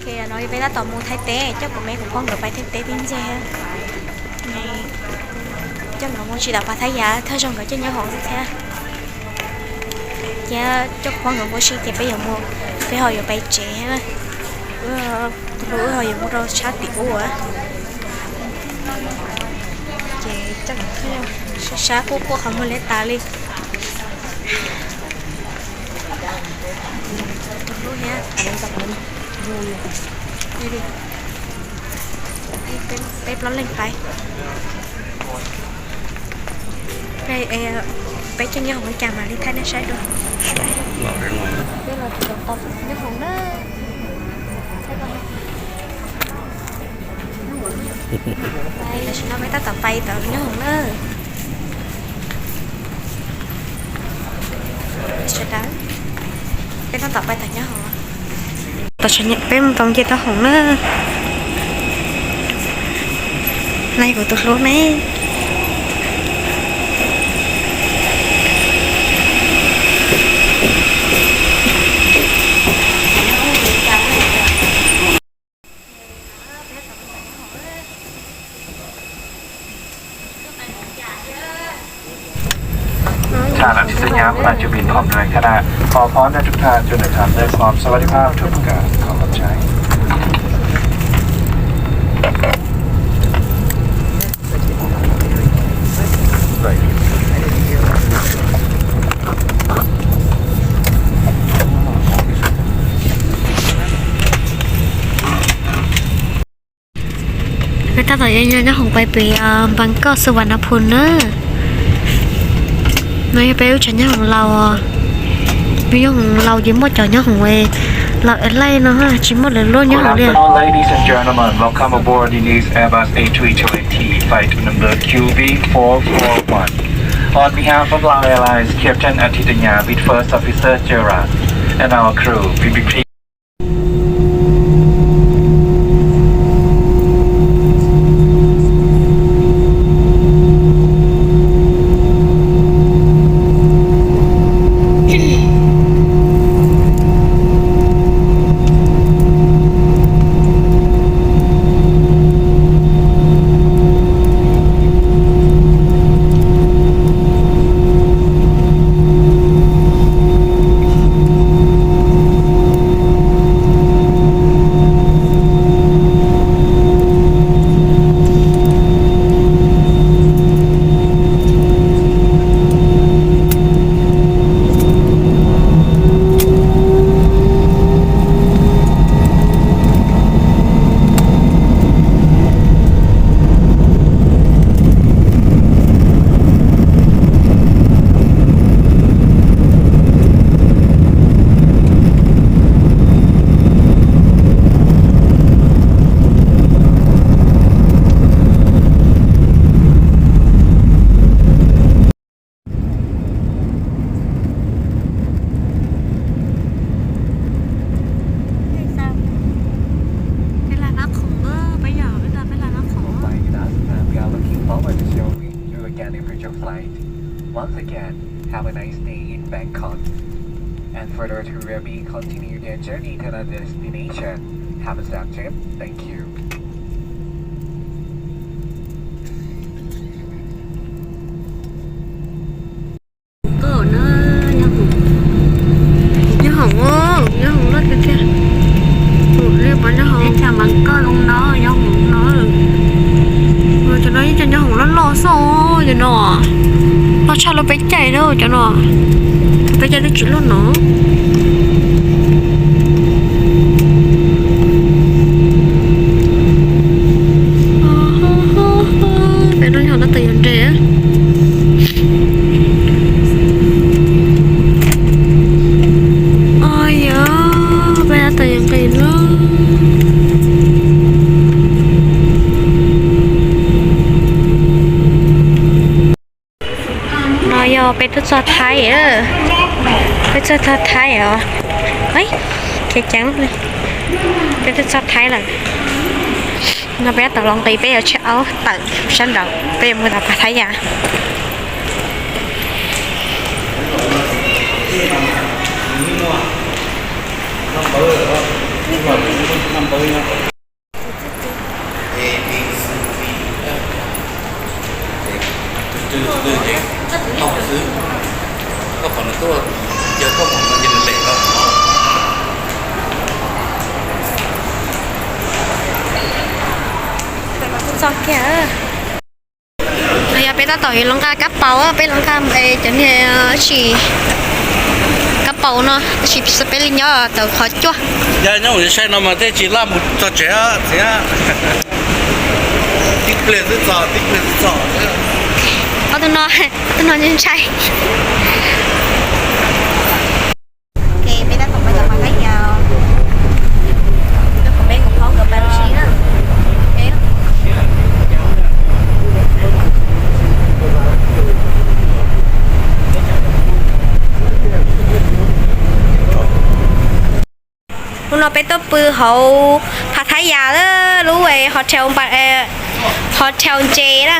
Ces no peb tab tom mus Thaib teb, coj kuv me kuv pog nkawd pais Thaib teb tib ntxeg. Coj nkawd mus tsis tau pas Thaib Yas, thawj zaug nkawd coj nyob hoom xwb thiab. Ces coj kuv pog nkawd mus ua si ces peb yuav mus, peb ho yuav pais tsev thiab. Wb, tus hlub wb ho yuav mus rau sab tim ub. Ces sab sab quaj quaj qhov muag liab tas li. Tus hlub thiab. Peb plaub leeg pais. Peb coj nyob hoom ua cas mam li thaij nej saib dua. Peb los tsis tau nyob hoom na. Tam sim no peb tab tom pais tom nyob hoom na. Sawv daws, peb tab tom pais tom nyob hoom. Tam sim no peb mus tau nce rau hoom na. Nai kuv tus hlub ne. Thả lỏng, xin nhắc lại, chuẩn bị phòng rồi các bạn. ขอพร้อมนะทุกท่าน จนถึงทางเลือกพร้อม สวัสดีครับ ทุกประการ ขอบใจ Peb tab tom nyob hoom pais pem Npam Koj Xu Vam Na Phu na. No yog peb lub tshav nyob hoom laus. Peb nyob hoom laus ces muaj cov nyob hoom laus es laij no tsis muaj lwm lub nyob hoom li. Good afternoon, ladies and gentlemen. Welcome aboard the new Airbus A three twenty flight number Q B four four one. On behalf of Lao Airlines, Captain Atitanya with First Officer Jera and our crew, we be pleased Peb laj Nab Khoom, peb yog peb laj Nab Khoom. Flying with us, and we are looking forward to showing you again in future flight. Once again, have a nice day in Bangkok. And for those who will be continue their journey to another destination, have a safe trip. Thank you. Koj na, nyob hoom, nyob hoom, nyob hoom loj tiag tiag. Tus li pov nyob hoom, ib txhia mas koj zoo no, nyob hoom no. Cov no ib co nyob hoom loj loj xwb, cov no loj tshaj lub peb caug na, cov no peb caug twb tsis loj no. Peb lub nyuag tab tom yuav nres. Oj yog peb tab tom yuav nqis lawm. No yog peb twb txog Thaib, peb twb txog Thaib os. Khiav ceev, peb twb txog Thaib lawm. No peb tab tom los nqis, peb yuav tsheb aub tawm sab nraud, peb yuav mus rau pas Thaib Yas. Txog kiag. Yog peb tab tom yuav los nqa kab paus, peb los nqa cov niag tsis kab paus no, tab sis peb li nyob tau qhov cuaj. Yog nyob mus saib no mas tej tsis laj mus txog tsev txiv. Tib pliag twb txog, tib pliag twb txog. Ob tug no, ob tug no ntshai. Peb tab tom pais tom Pas Thab Yas, peb mus qhov nkawd pais los sis na. Hnub no peb tuaj pw hauv Pas Thab Yas lub hotel, hotel ntse na.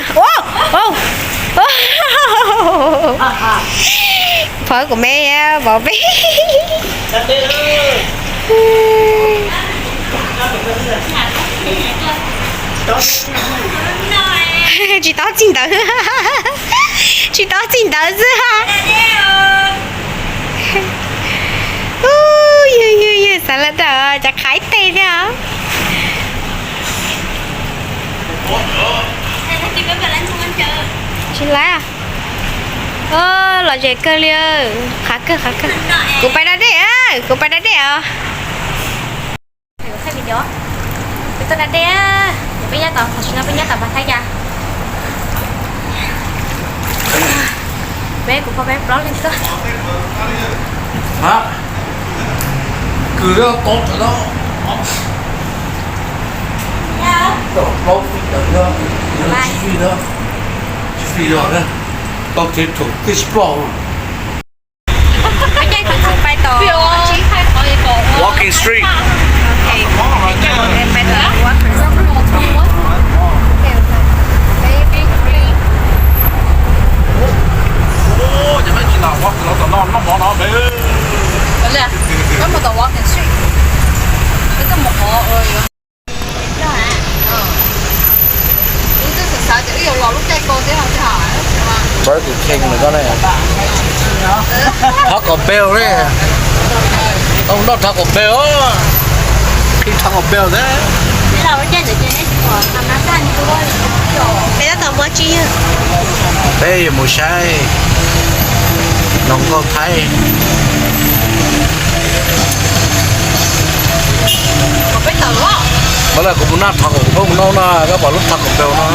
Phov kuv me vauv peb. Tsis tau txij ntawd, tsis tau txij ntawd xwb. Yog yog yog, xav lawm rau cov qhaib teg thiab. Tsis laiv. Lom zem kawg li, qhav kawg qhav kawg. Kuv pais da dej, kuv pais da dej os. Peb tuaj da dej, peb nyob tom, tam sim no peb nyob tom Pas Thab Yas. Peb kuv pog peb plaub leeg tuaj. Kws lawm tod, plaub fij tawm, tsis fij, tsis fij, tau kev thaum twb tsis ploj. Peb caij tug txhuv pais tom Walking Street. Peb mus tom Walking Street, peb tuaj mus qhov Burger King no ne. Taco Bell ne. Tau noj Taco Bell, qhib Taco Bell thiab. Peb tab tom muaj tsis yog, peb yuav mus saib noog nkauj Thaib. Pab lawm kuv mus noj Taco, kuv mus noj no, koj pom lub Taco Bell no.